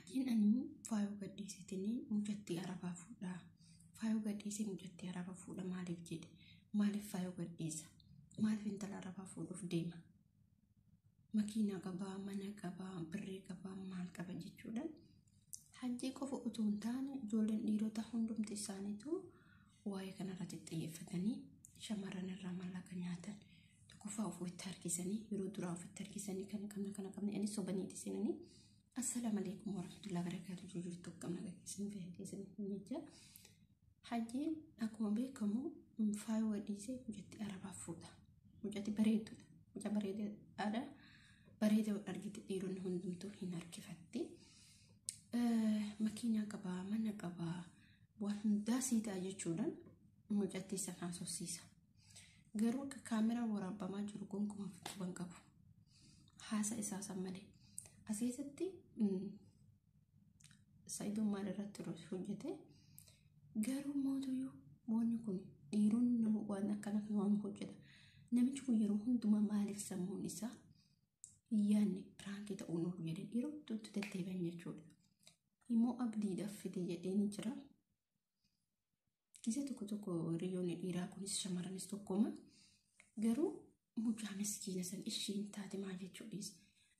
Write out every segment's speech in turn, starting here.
Hajjiin ani faayoo gadhiisetinii mucattii arabaa fuudhaa. Faayoo gadhiisee mucattii arabaa fuudha maaliif jedhe? Maaliif faayoo gadhiisa? Maaliif intala arabaa fuudhuuf deema? Makiinaa qabaa, mana qabaa, birrii qabaa, maal qaba jechuudhaan hajjii qofa utuu hin taane ijoolleen dhiirota hundumti isaaniitu waa'ee kanarratti xiyyeeffatanii shamarran irraa maallaqa nyaatan. Tokkoffaa ofitti harkisanii yeroo duraa ofitti harkisanii kana qabna kana qabna inni sobaniiti seenanii. Assalaamu alaikum warahmatullahi wabarakatuh jirtu qabna gaggeessin fayyadamsan jecha. Hajjiin akkuma beekamu faayoo gadhiisee mucattii arabaa fuudha. Mucattii bareedduudha. Mucaa bareedaadha. Bareeda argite dhiironni hundumtuu hin harkifatti. Makiinaa qabaa, mana qabaa, waan hundaa sii ta'a jechuudhaan mucattii sana haasofsiisa. Garuu akka kaameraan waraabamaa jiru gonkumaa quban qabu. Haasa isaa san malee. As keessatti Sa'idoon maal irratti hojjete garuu mootuyyuu wanni kun dhiironni nama waan akkana kan waan hojjeta. Namichi kun yeroo hundumaa maaliif sammuun isaa hin yaadne piraankii ta'uun oolu jedhee yeroo itti deddeebi'an jechuudha. Immoo abdiidhaaf fide jedhee ni jira. Gisee tokko tokko hiriyoonni dhiiraa kunis shamarranis tokkoma. Garuu mucaa miskiina san ishiin taate maal jechuu dhiise.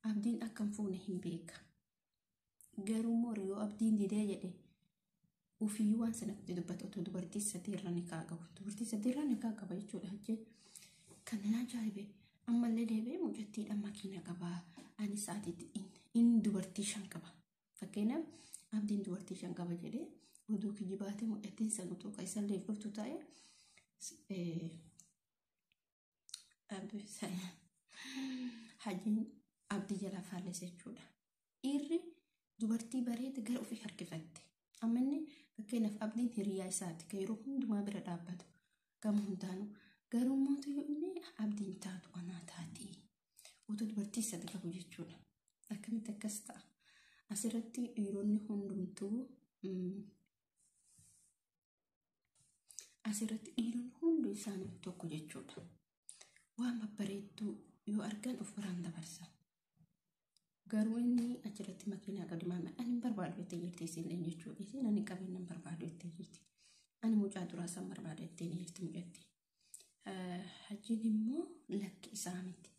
Abdiin akka hin fuune hin beeka. Garuu immoo yoo abdiin didee jedhe ofiiyyuu waan sana itti dubbata otoo dubartii sadii irra ni kaa qabu. Dubartii sadii irra ni kaa qaba jechuudha hajjee. Kan na ajaa'ibe ammallee deebi'ee mucattiidhaan makiina qabaa. Ani sa'aatiitti inni dubartii 5 qaba. Fakkeenyaaf abdiin dubartii 5 qaba jedhee oduu kijibaatee mucattiin san otoo kan isallee dhuftu ta'e hajjiin abdii jalaa faallise jechuudha. Dhiirri dubartii bareeda gara ofii harkifatte. Amma inni fakkeenyaaf abdiin hiriyaa isaati kan yeroo hundumaa bira dhaabbatu gama hundaanuu. Garuu mootu inni abdiin taatu anaa taati. Otoo dubartii sadi qabu jechuudha. Akkamitti akkas ta'a? Asirratti dhiironni hundumtuu asirratti dhiironni hundi isaanii tokko jechuudha. Waan babbareedduu yoo argan of biraan dabarsa. Garuu inni achirratti makiinaa qabdi maal ani hin barbaadu jettee jirti isin jechuudha. Isin ani qabeenya hin barbaadu jettee jirti. Ani mucaa duraa san barbaada jettee jirti mucatti. Hajjiin immoo lakki isaa miti.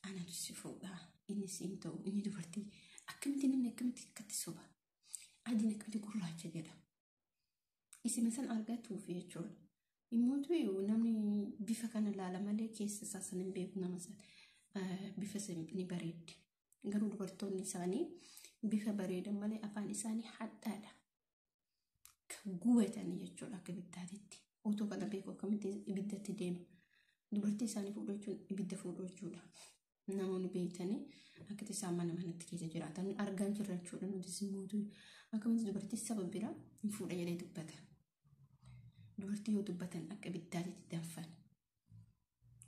Anatu si fuudha. Inni siin ta'u inni dubartii akkamitti namni akkamitti akkatti soba. Adiin akkamitti gurraacha jedha. Isin san argatuuf jechuudha. Immootu namni bifa kana laala malee keessa isaa san hin beeku nama san bifa san ni bareeddi. Garuu dubartoonni isaanii bifa bareedan malee afaan isaanii hadhaadha. Kan gubatanii jechuudha akka ibiddaatitti. Otoo kana beeku akkamitti ibiddatti deema. Dubartii isaanii fuudhuu jechuun ibidda fuudhuu jechuudha. Namoonni beektanii akkatti isaan mana manatti keessa jiraatan argaa jirra jechuudha. Nutis immoo akkamitti dubartii saba biraa hin fuudha jedhee dubbata. Dubartii yoo dubbatan akka ibiddaatitti danfan.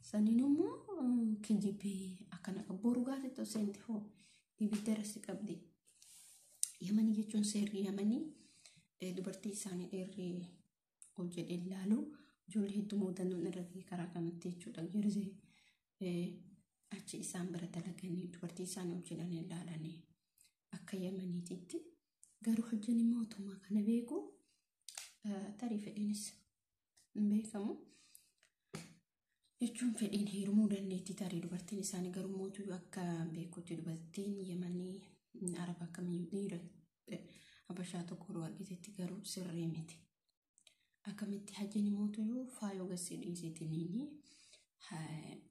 Saniin immoo kijibee akkana qabu. Boru gaafa itti seente hoo ibidda irra si qabdi. Yamanii jechuun seerri yamanii dubartii isaanii dheerri ol jedhee ilaalu ijoollee hedduu muudannoon irra gahee karaa kanatti jechuudha. Yeroo achi isaan bira dalaganii dubartii isaanii ol jedhanii ilaalanii akka yamaniititti. Garuu hojjan mootummaa kana beeku tarii fedhiinis hin beekamu. Jechuun fedhiin heerumuu dandeetti tarii dubartiin isaanii garuu mootuu akka beekutti dubartiin yamanii araba akkamiyyuu dhiira habashaa tokko yeroo argitetti garuu sirrii miti. Akkamitti hajjiin mootuyyuu faayoo gasii dhiiseetiniini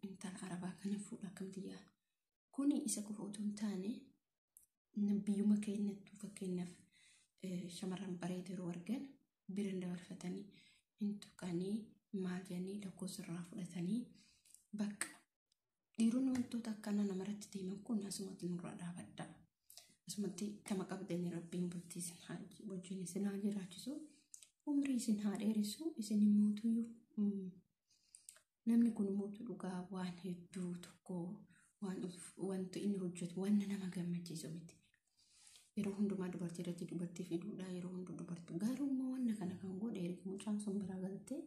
intala arabaa kana fuudha akkamitti yaa. Kuni isa qofa otoo hin taane biyyuma keenyattuu fakkeenyaaf shamarran bareedu yeroo argan bira dabarfatanii hin tuqanii maal jedhanii lakkoofsa irraa fudhatanii bakka dhiironni wantoota akkanaa namarratti deeman kun asumatti nurraa dhaabadha. Asumatti tama qabdanii rabbiin bultii isin haa wajjin isin haa jiraachisu umrii isin haa dheeressu isin immoo namni kun mootu dhugaa waan hedduu tokko waan wanti inni hojjetu waan nama gammachiisu miti. Yeroo hundumaa dubartii irratti dubartii fiduudha yeroo hundu dubartii garuu immoo wanna kana kan godhe erga mucaan sun biraa galtee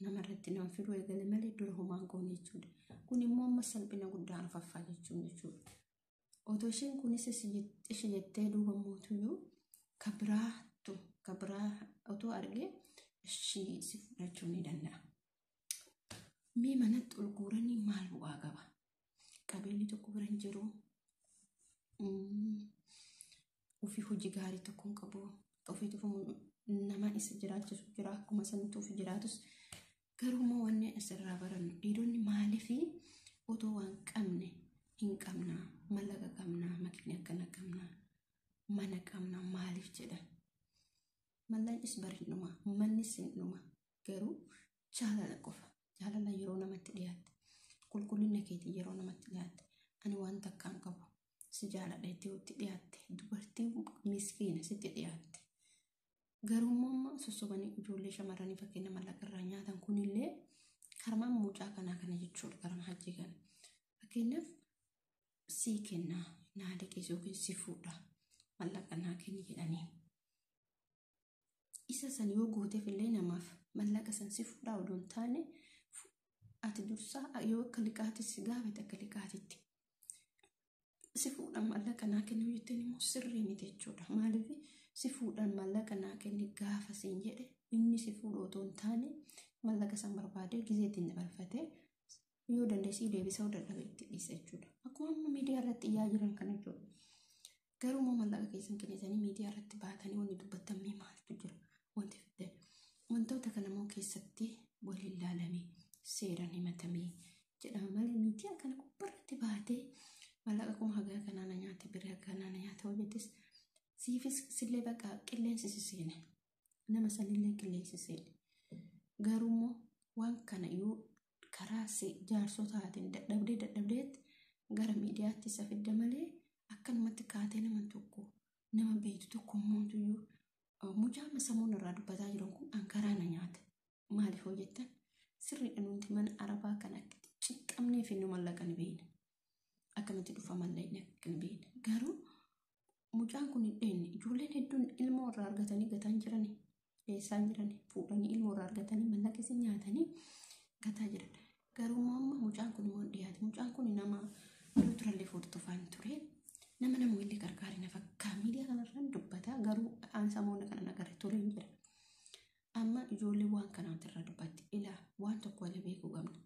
namarratti nama fiduu eegale malee dura homaan goone jechuudha. Kun immoo amma salphina guddaa arfaffaa jechuun jechuudha. Otoo isheen kunis ishee jettee duuba mootuyyuu ka biraattu ka biraa otoo argee ishii si fudhachuu ni danda'a. Mee manatti ol guuranii maal bu'aa qaba? Qabeenyi tokko bira hin jiru. Ofii hojii gaarii tokko hin qabu. Ofiitu nama isa jiraachisu jira. Akkuma sanatti ofii jiraatus. Garuu immoo wanni asirraa barannu dhiironni maaliif otoo waan qabne hin qabnaa, mallaqa qabnaa, makiina akkana qabnaa, mana qabnaa maaliif jedhan? Mallaqnis bari hin dhuma, mannis hin dhuma. Garuu jaalala qofa. Jaalala yeroo namatti dhiyaatte, qulqullina keetii yeroo namatti dhiyaatte, ani waan takkaan qabu si jaaladha jettee itti dhiyaatte, dubartii miskiina sitti dhiyaatte. Garuu immoo amma sossobanii ijoollee shamarranii fakkeenya mallaqa irraa nyaatan kunillee karmaan mucaa kanaa kana jechuudha, karma hajji kana. Fakkeenyaaf sii kennaa, naa liqeessi yookiin si fuudha, mallaqa naa kenni jedhanii. Isa san yoo gooteef illee namaaf mallaqa san si fuudhaa odoo hin taane ati dursaa yoo akka liqaatti si gaafate akka liqaatitti. Si fuudhan mallaqa naa kennu jetteen immoo sirrii miti jechuudha. Maaliif si fuudhan mallaqa naa kenni gaafa siin jedhe inni si fuudhu otoo hin taane mallaqa san barbaadee gizee ittiin dabarfatee yoo dandeessii deebisuu dadhabe itti dhiisa jechuudha. Akkuma amma miidiyaa irratti iyyaa jiran kana jechuudha. Garuu immoo mallaqa keessan kennitanii miidiyaa irratti baatanii wanni dubbattan mee maaltu jira? Wanti fiddan. Wantoota kana immoo keessatti waliin ilaalamee seeraan himatamee jedhama malee miidiyaa kana gubbaarratti baatee mallaqa kuma hagaa kanaa na nyaate birrii hagaa kanaa na nyaate hojjetes siifis sillee baqa qilleensi si seene nama sanillee qilleensi seene. Garuu immoo waan kana yoo karaa jaarsotaatiin dadhabdee dadhabdeetti gara miidiyaatti isa fidda malee akkanumatti kaatee nama tokko nama beektu tokko mootuyyuu mucaa samuun irraa dubbataa jiran kun ankaraa na nyaate. Maaliif hojjettan sirriidha nuti mana arabaa kana akka cinqamnee fi nu mallaqa ni beekna. Akkamitti dhufa mallaqni akka ni beekna. Garuu mucaan kun hin dheenne ijoolleen hedduun ilmoo irraa argatanii gataa hin jirani. Eessaan jirani fuudhanii ilmoo irraa argatanii mallaqa isin nyaatanii gataa jiran. Garuu immoo amma mucaan kun immoo dhiyaate. Mucaan kun nama yeroo turallee hordofaan ture. Nama nama illee gargaari na fakkaata. Miidiyaa kanarraan dubbata garuu aan samoona kana nagarre ture hin jira. Amma ijoollee waan kanaatti irraa dubbatti. Ilaa waan tokko illee beekuu qabna.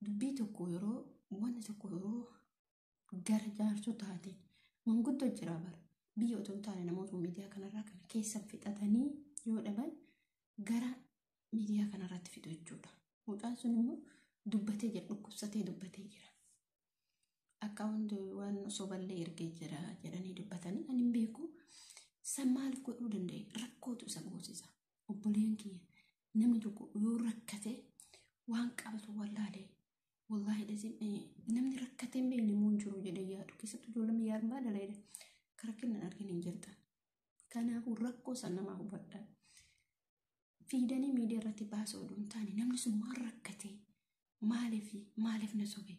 Dubbii tokko yeroo wanti tokko yeroo gara jaarsotaatiin manguddoo jira bara. Biyya otoo hin taane namoota miidiyaa kanarraa kana keessan fixatanii yoo dhaban gara miidiyaa kanarratti fidu jechuudha. Mucaan sun immoo dubbatee jira, dhukkubsatee dubbatee jira. Akka hundi waan soballee ergee jira jedhanii dubbatanii ani hin beeku. San maal godhuu danda'e? Rakkootu isa goosisa. Obboleen kiyya namni tokko yoo rakkate waan qabatu wallaalee wallaahi dhasiin namni rakkatee hin beekne immoo hin jiru jedhee yaadu. Keessattuu ijoolleen biyya arbaa dalaydha. Karaa kennan argin hin jirtan. Kanaafuu rakkoo san namaa hubadhaa. Fiidanii miidiyaa irratti baasuu odoo hin taane namni sun maal rakkatee maaliif maaliif na sobe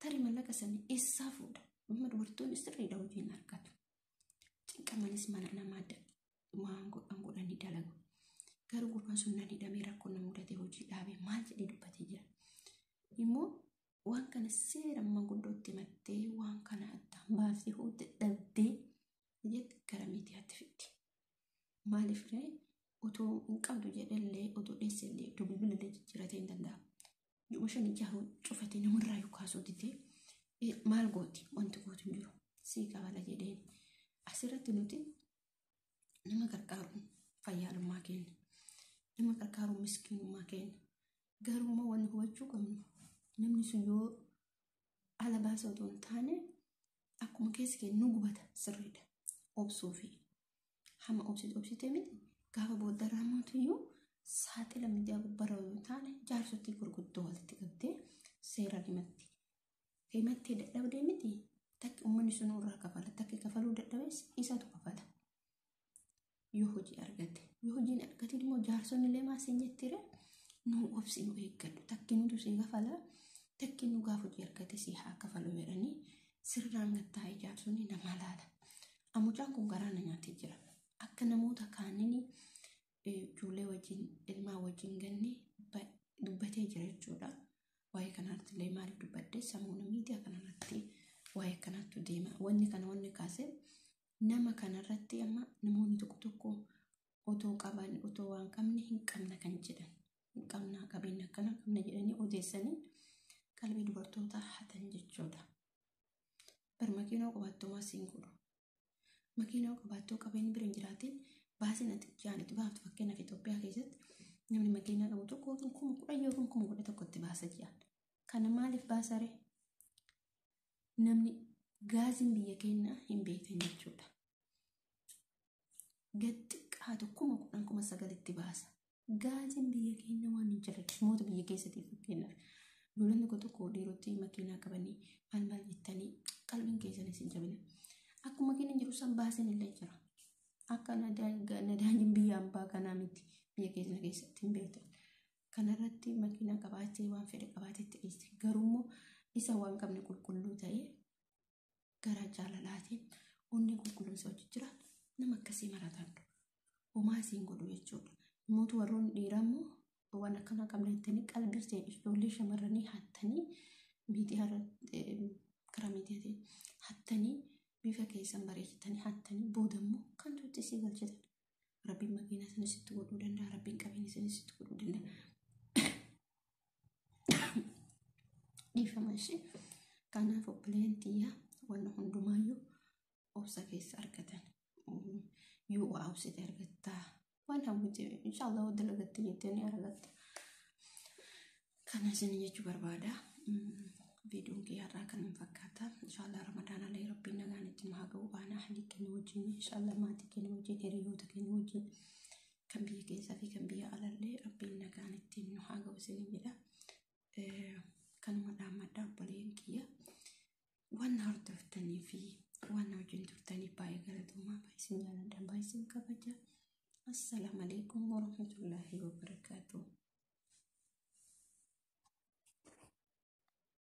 tarii mallaqa sanii eessaa fuudha? Amma dubartoonni sirriidha hojiin argatu. Cinqamanis mana namaa waan godhan godhanii dalagu. Garuu gurbaan sun nan hidhamee rakkoo na mudate hojii dhaabee maal jedhee dubbatee jira. Immoo waan kana seera manguddootti himattee waan kana addaan baaftee hoo dadhabdee jette gara miidiyaatti fiddi. Maaliif ree otoo hin qabdu jedhellee otoo dheessellee otoo bilbilallee jijjiiratee hin danda'amu. Juma shan ijaa cufatee namarraa yoo kaasuu didee maal gooti wanti gootu hin jiru sii qabala jedheen. Asirratti nuti nama gargaaruun fayyaalummaa keenya nama gargaaruun miskiinummaa keenya garuu immoo wanni hubachuu qabnu namni sun yoo ala baasa otoo hin taane akkuma keessa keenya nu gubata sirriidha obsuu fi hamma obsite obsitee miti gaafa booddarraa mootuyyuu saaxila miidiyaa gubbarra yoo taane jaarsottii gurguddoo walitti qabdee seeraan himatti. Himattee dadhabdee miti takki uummanni sun irraa kafala takki kafaluu dadhabees isatu kafala. Yoo hojii argate yoo hojiin argate immoo jaarsonni illee maasiin jettire nu obsi nu eeggadhu takki nutu si kafala takki nu gaafa hojii argate si haa kafalu jedhanii sirnaan gattaa'ee jaarsonni nama laala. Mucaan kun garaa na nyaatee jira. Akka namoota kaaniin ijoollee wajjin ilmaa wajjin ganne dubbatee jira jechuudha. Waa'ee kanarratti illee maaliif dubbadde samuuna miidiyaa kanarratti Waa'ee akkanaatu deema. Wanni kana wanni kaase nama kanarratti amma namoonni tokko tokko otoo qaban, otoo waan qabne hin qabna kan jedhan, hin qabna, qabeenya akkana qabna jedhanii odeessanii qalbii dubartootaa hatan jechuudha. Bar makiinaa qabaattuu siin godhu. Makiinaa qabaattoo qabeenya bira hin jiraatin, baasiin ati jaan itti baaftu, fakkeenyaaf Itoophiyaa keessatti namni makiinaa qabu tokko yookiin 10,000 yookiin 11,000 itti baasa ji'aan. Kana maaliif baasare? Namni gaaziin biyya keenyaa hin beektan jechuudha. Gad xiqqaatu 10,000, 9,000tti baasa. Gaaziin biyya keenya waan hin jirre moota biyya keessatti, fakkeenyaaf ijoolleen tokko tokko dhiirotni makiinaa qabanii maal maal jettanii qalbiin keessanis hin jabina. Akkuma makiinaan jiru san baasiin illee jira. Akka nadaajiin biyya ambaa kanaa miti, biyya keenya keessatti hin beektan. Kanarratti makiinaa qabaatee waan fedhe qabaatetti dhiiste. Garuummoo isa waan qabne qulqulluu ta'ee gara jaalalaatiin onnee qulqulluun isa hojii jiraatu nama akkasii marataan homaa isiin godhu jechuudha. Namoota warroonni dhiiraa immoo waan akkanaa qabna jettanii qalbii ijoollee shamarranii hattanii, miidiyaa karaa miidiyaatiin hattanii, bifa keessan bareechatanii hattanii, booda immoo kan tuutti isii galchitan. Rabbiin makiinaa sana sitti godhuu danda'a. Rabbiin qabeenya sana sitti godhuu danda'a. Dhiifama ishee. Kanaaf obboleen tiyyaa, wanna hundumaayyuu obsa keessa argatan. Yoo waa obsite argattaa. Waan hawwite inshaallah dalagatte jettee ni argatta. Kana isin jechuu barbaada. Viidiyoon kiyya har'aa kanuma fakkaata. Inshaallah Ramadaan alee Rabbiin nagaan itti nu haa ga'u. Baana ahlii keenya wajjin, inshaallah maatii keenya wajjin, hiriyoota keenya wajjin, kan biyya keessaa fi kan biyya alallee Rabbiin nagaan ittiin nu haa ga'u isin jedha. Kanuma dhaammadhaa obboleen kiyya. Waan na hordoftanii fi waan na wajjin turtaniif baay'ee galatoomaa. Baay'ee isin jaalladha. Baay'ee isin kabaja. Assalaamu alaikum warahmatullaahi wabarakaatuh.